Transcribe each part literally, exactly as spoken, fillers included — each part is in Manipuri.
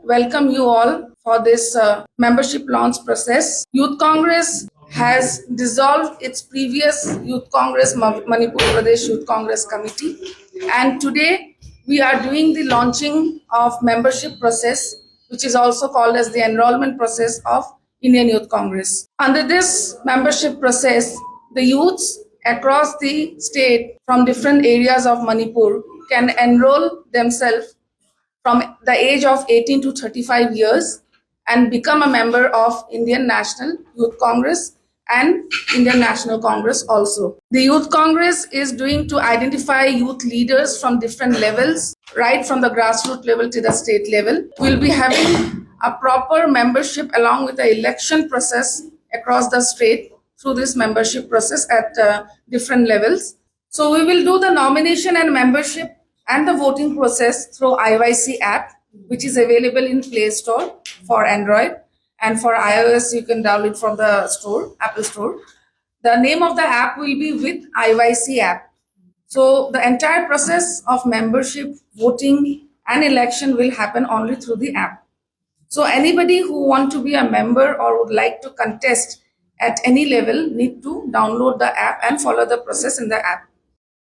welcome you all for this uh, membership launch process. Youth Congress has dissolved its previous Youth Congress, Ma- Manipur Pradesh Youth Congress Committee, and today we are doing the launching of membership process, which is also called as the enrollment process of Indian Youth Congress. Under this membership process, the youths across the state from different areas of Manipur can enroll themselves from the age of eighteen to thirty-five years and become a member of Indian National Youth Congress and Indian National Congress also. The Youth Congress is doing to identify youth leaders from different levels, right from the grassroots level to the state level. We'll be having a proper membership along with the election process across the state through this membership process at uh, different levels. So we will do the nomination and membership and the voting process through I Y C app, which is available in Play Store for Android, and for I O S you can download from the store, Apple Store. The name of the app will be with I Y C app. So the entire process of membership, voting, and election will happen only through the app. So anybody who want to be a member or would like to contest at any level need to download the app and follow the process in the app.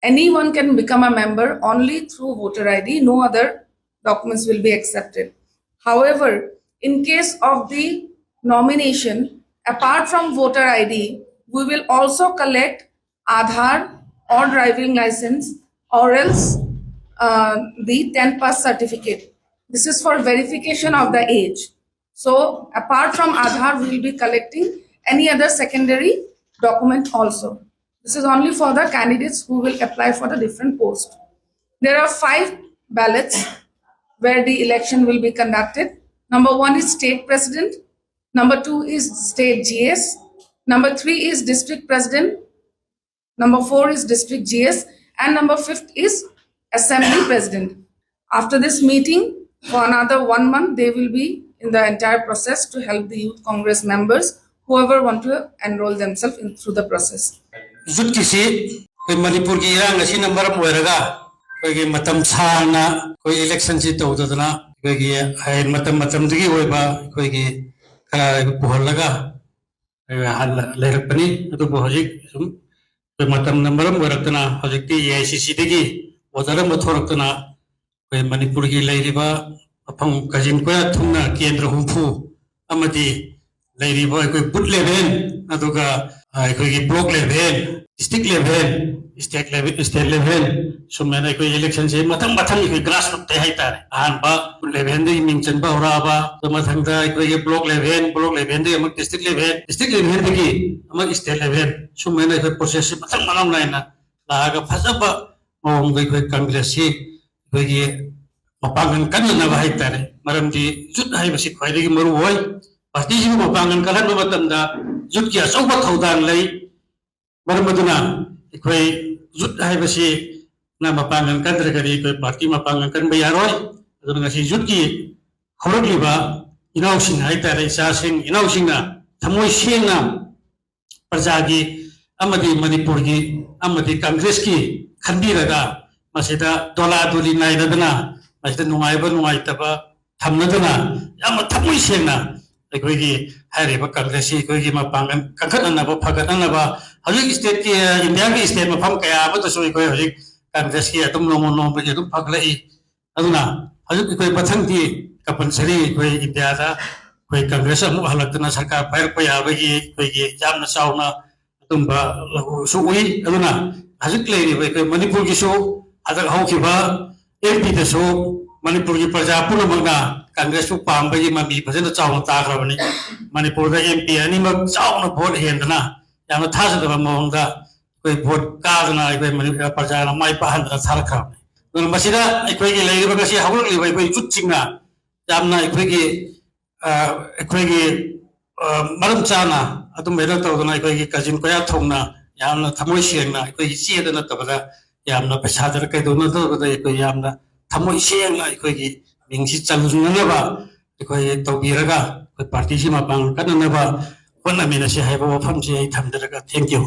Anyone can become a member only through voter I D. No other documents will be accepted. However, in case of the nomination, apart from voter I D, we will also collect Aadhaar or driving license or else uh, the ten pass certificate. This is for verification of the age. So apart from Aadhaar, we will be collecting any other secondary document also. This is only for the candidates who will apply for the different post. There are five ballots where the election will be conducted. Number one is state president. Number two is state G S. Number three is district president. Number four is district G S. And number fifth is assembly president. After this meeting, for another one month, they will be in the entire process to help the Youth Congress members, whoever want to enroll themselves in through the process. ꯍꯧꯖꯤꯛꯀꯤꯁꯤ ꯑꯩꯈꯣꯏ ꯃꯅꯤꯄꯨꯔꯒꯤ ꯏꯔꯥꯡ ꯑꯁꯤꯅ ꯃꯔꯝ ꯑꯣꯏꯔꯒ ꯑꯩꯈꯣꯏꯒꯤ ꯃꯇꯝ ꯁꯥꯡꯅ ꯑꯩꯈꯣꯏ ꯏꯂꯦꯛꯁꯟꯁꯤ ꯇꯧꯗꯗꯅ ꯑꯩꯈꯣꯏꯒꯤ ꯍꯌꯦꯡ ꯃꯇꯝ ꯃꯇꯝꯗꯨꯒꯤ ꯑꯣꯏꯕ ꯑꯩꯈꯣꯏꯒꯤ ꯈꯔ ꯄꯨꯍꯜꯂꯒ ꯍꯥꯟꯅ ꯂꯩꯔꯛꯄꯅꯤ꯫ ꯑꯗꯨꯕꯨ ꯍꯧꯖꯤꯛ ꯁꯨꯝ ꯑꯩꯈꯣꯏ ꯃꯇꯝꯅ ꯃꯔꯝ ꯑꯣꯏꯔꯛꯇꯅ ꯍꯧꯖꯤꯛꯇꯤ ꯑꯦ ꯑꯥꯏ ꯁꯤ ꯁꯤꯗꯒꯤ ꯑꯣꯔꯗꯔ ꯑꯃ ꯊꯣꯔꯛꯇꯅ ꯑꯩꯈꯣꯏ ꯃꯅꯤꯄꯨꯔꯒꯤ ꯂꯩꯔꯤꯕ ꯃꯐꯝ ꯀꯥꯆꯤꯟ ꯀꯣꯌꯥ ꯊꯨꯡꯅ ꯀꯦꯟꯗ꯭ꯔ ꯍꯨꯝꯐꯨ ꯑꯃꯗꯤ ꯂꯩꯔꯤꯕ ꯑꯩꯈꯣꯏ ꯕꯨꯠ ꯂꯦꯚꯦꯜ, ꯑꯗꯨꯒ ꯑꯩꯈꯣꯏꯒꯤ block level, district level, state level, state level, ꯁꯨꯃꯥꯏꯅ ꯑꯩꯈꯣꯏ ꯏꯂꯦꯛꯁꯟꯁꯦ ꯃꯊꯪ ꯃꯊꯪ ꯑꯩꯈꯣꯏ ꯒ꯭ꯔꯥꯁ ꯔꯨꯠꯇꯩ ꯍꯥꯏꯇꯥꯔꯦ, ꯑꯍꯥꯟꯕ ꯕꯨꯠ ꯂꯦꯚꯦꯜꯗꯒꯤ ꯃꯤꯡ ꯆꯟꯕ ꯍꯧꯔꯛꯑꯕ, ꯑꯗꯨ ꯃꯊꯪꯗ ꯑꯩꯈꯣꯏꯒꯤ ꯕ꯭ꯂꯣꯛ ꯂꯦꯚꯦꯜ, ꯕ꯭ꯂꯣꯛ ꯂꯦꯚꯦꯜꯗꯒꯤ ꯑꯃꯨꯛ ꯗꯤꯁꯇ꯭ꯔꯤꯛ ꯂꯦꯚꯦꯜ, ꯗꯤꯁꯇ꯭ꯔꯤꯛ ꯂꯦꯚꯦꯜꯗꯒꯤ ꯑꯃꯨꯛ ꯁ꯭ꯇꯦꯠ ꯂꯦꯚꯦꯜ, ꯁꯨꯃꯥꯏꯅ ꯑꯩꯈꯣꯏ ꯄ꯭ꯔꯣꯁꯦꯁꯁꯦ ꯃꯊꯪ ꯃꯅꯥꯎ ꯅꯥꯏꯅ ꯂꯥꯛꯑꯒ ꯐꯖꯕ ꯃꯑꯣꯡꯗ ꯑꯩꯈꯣꯏ ꯀꯪꯒ꯭ꯔꯦꯁꯁꯤ ꯑꯩꯈꯣꯏꯒꯤ ꯃꯄꯥꯡꯒꯜ ꯀꯟꯅꯅꯕ ꯍꯥꯏꯇꯥꯔꯦ꯫ ꯃꯔꯝꯗꯤ ꯌꯨꯠ ꯍꯥꯏꯕꯁꯤ ꯈ꯭ꯋꯥꯏꯗꯒꯤ ꯃꯔꯨ ꯑꯣꯏ꯫ ꯄꯥꯔꯇꯤꯁꯤꯕꯨ ꯃꯄꯥꯡꯒꯜ ꯀꯜꯍꯟꯕ ꯃꯇꯝꯗ ꯌꯨꯠꯀꯤ ꯑꯆꯧꯕ ꯊꯧꯗꯥꯡ ꯂꯩ꯫ ꯃꯔꯝ ꯑꯗꯨꯅ ꯑꯩꯈꯣꯏ ꯌꯨꯠ ꯍꯥꯏꯕꯁꯤꯅ ꯃꯄꯥꯡꯒꯜ ꯀꯟꯗ꯭ꯔꯒꯗꯤ ꯑꯩꯈꯣꯏ ꯄꯥꯔꯇꯤ ꯃꯄꯥꯡꯒꯜ ꯀꯟꯕ ꯌꯥꯔꯣꯏ꯫ ꯑꯗꯨꯅ ꯉꯁꯤ ꯌꯨꯠꯀꯤ ꯍꯧꯔꯛꯂꯤꯕ ꯏꯅꯥꯎꯁꯤꯡ ꯍꯥꯏꯇꯥꯔꯦ, ꯏꯆꯥꯁꯤꯡ, ꯏꯅꯥꯎꯁꯤꯡꯅ ꯊꯃꯣꯏ ꯁꯦꯡꯅ ꯄ꯭ꯔꯖꯥꯒꯤ ꯑꯃꯗꯤ ꯃꯅꯤꯄꯨꯔꯒꯤ ꯑꯃꯗꯤ ꯀꯪꯒ꯭ꯔꯦꯁꯀꯤ ꯈꯟꯕꯤꯔꯒ ꯃꯁꯤꯗ ꯗꯣꯂꯥ ꯗꯣꯂꯤ ꯅꯥꯏꯗꯗꯅ ꯃꯁꯤꯗ ꯅꯨꯡꯉꯥꯏꯕ ꯅꯨꯡꯉꯥꯏꯇꯕ ꯊꯝꯅꯗꯅ ꯌꯥꯝꯅ ꯊꯃꯣꯏ ꯁꯦꯡꯅ ꯑꯩꯈꯣꯏꯒꯤ ꯍꯥꯏꯔꯤꯕ ꯀꯪꯒ꯭ꯔꯦꯁꯁꯤ ꯑꯩꯈꯣꯏꯒꯤ ꯃꯄꯥꯡꯒꯜ ꯀꯟꯈꯠꯅꯅꯕ, ꯐꯒꯠꯅꯅꯕ ꯍꯧꯖꯤꯛ ꯁ꯭ꯇꯦꯠꯀꯤ, ꯏꯟꯗꯤꯌꯥꯒꯤ ꯁ꯭ꯇꯦꯠ ꯃꯐꯝ ꯀꯌꯥ ꯑꯃꯗꯁꯨ ꯑꯩꯈꯣꯏ ꯍꯧꯖꯤꯛ ꯀꯪꯒ꯭ꯔꯦꯁꯀꯤ ꯑꯗꯨꯝ ꯅꯣꯡꯃ ꯅꯣꯡꯃꯒꯤ ꯑꯗꯨꯝ ꯐꯒꯠꯂꯛꯏ꯫ ꯑꯗꯨꯅ ꯍꯧꯖꯤꯛ ꯑꯩꯈꯣꯏ ꯃꯊꯪꯗꯤ ꯀꯝꯄꯜꯁꯔꯤ ꯑꯩꯈꯣꯏ ꯏꯟꯗꯤꯌꯥꯗ ꯑꯩꯈꯣꯏ ꯀꯪꯒ꯭ꯔꯦꯁ ꯑꯃꯨꯛ ꯍꯜꯂꯛꯇꯅ ꯁꯔꯀꯥꯔ ꯄꯥꯏꯔꯛꯄ ꯌꯥꯕꯒꯤ ꯑꯩꯈꯣꯏꯒꯤ ꯌꯥꯝꯅ ꯆꯥꯎꯅ ꯑꯗꯨꯝꯕ ꯁꯨ ꯎꯏ꯫ ꯑꯗꯨꯅ ꯍꯧꯖꯤꯛ ꯂꯩꯔꯤꯕ ꯑꯩꯈꯣꯏ ꯃꯅꯤꯄꯨꯔꯒꯤꯁꯨ ꯍꯟꯗꯛ ꯍꯧꯈꯤꯕ ꯑꯦꯝ ꯄꯤꯗꯁꯨ ꯃꯅꯤꯄꯨꯔꯒꯤ ꯄ꯭ꯔꯖꯥ ꯄꯨꯝꯅꯃꯛꯅ ꯀꯪꯒ꯭ꯔꯦꯁꯄꯨ ꯄꯥꯝꯕꯒꯤ ꯃꯃꯤ ꯐꯖꯅ ꯆꯥꯎꯅ ꯇꯥꯈ꯭ꯔꯕꯅꯤ꯫ ꯃꯅꯤꯄꯨꯔꯗ ꯑꯦꯝ ꯄꯤ ꯑꯅꯤꯃꯛ ꯆꯥꯎꯅ ꯚꯣꯠ ꯍꯦꯟꯗꯅ ꯌꯥꯝꯅ ꯊꯥꯖꯗꯕ ꯃꯑꯣꯡꯗ ꯑꯩꯈꯣꯏ ꯚꯣꯠ ꯀꯥꯗꯅ ꯑꯩꯈꯣꯏ ꯃꯅꯤꯄꯨꯔ ꯄ꯭ꯔꯖꯥꯅ ꯃꯥꯏ ꯄꯥꯛꯍꯟꯗꯅ ꯊꯥꯔꯛꯈ꯭ꯔꯕꯅꯤ꯫ ꯑꯗꯨꯅ ꯃꯁꯤꯗ ꯑꯩꯈꯣꯏꯒꯤ ꯂꯩꯔꯤꯕ ꯉꯁꯤ ꯍꯧꯔꯛꯂꯤꯕ ꯑꯩꯈꯣꯏ ꯌꯨꯠꯁꯤꯡꯅ ꯌꯥꯝꯅ ꯑꯩꯈꯣꯏꯒꯤ, ꯑ, ꯑꯩꯈꯣꯏꯒꯤ, ꯑ, ꯃꯔꯝ ꯆꯥꯅ ꯑꯗꯨꯝꯕꯩꯅ ꯇꯧꯗꯅ ꯑꯩꯈꯣꯏꯒꯤ ꯀꯥꯆꯤꯟ ꯀꯣꯌꯥ ꯊꯣꯡꯅ ꯌꯥꯝꯅ ꯊꯃꯣꯏ ꯁꯦꯡꯅ ꯑꯩꯈꯣꯏꯒꯤ ꯆꯦꯗ ꯅꯠꯇꯕꯗ ꯌꯥꯝꯅ ꯄꯩꯁꯥꯗ ꯀꯩꯗꯧꯅꯗꯕꯗ ꯑꯩꯈꯣꯏ ꯌꯥꯝꯅ ꯊꯃꯣꯏ ꯁꯦꯡꯅ ꯑꯩꯈꯣꯏꯒꯤ ꯃꯤꯡꯁꯤ ꯆꯜꯍꯟꯅꯅꯕ ꯑꯩꯈꯣꯏ ꯇꯧꯕꯤꯔꯒ ꯑꯩꯈꯣꯏ ꯄꯥꯔꯇꯤꯁꯤ ꯃꯄꯥꯡꯒꯜ ꯀꯟꯅꯅꯕ ꯍꯣꯠꯅꯃꯤꯟꯅꯁꯤ ꯍꯥꯏꯕ ꯋꯥꯐꯝꯁꯤ ꯑꯩ ꯊꯝꯖꯔꯒ thank you꯫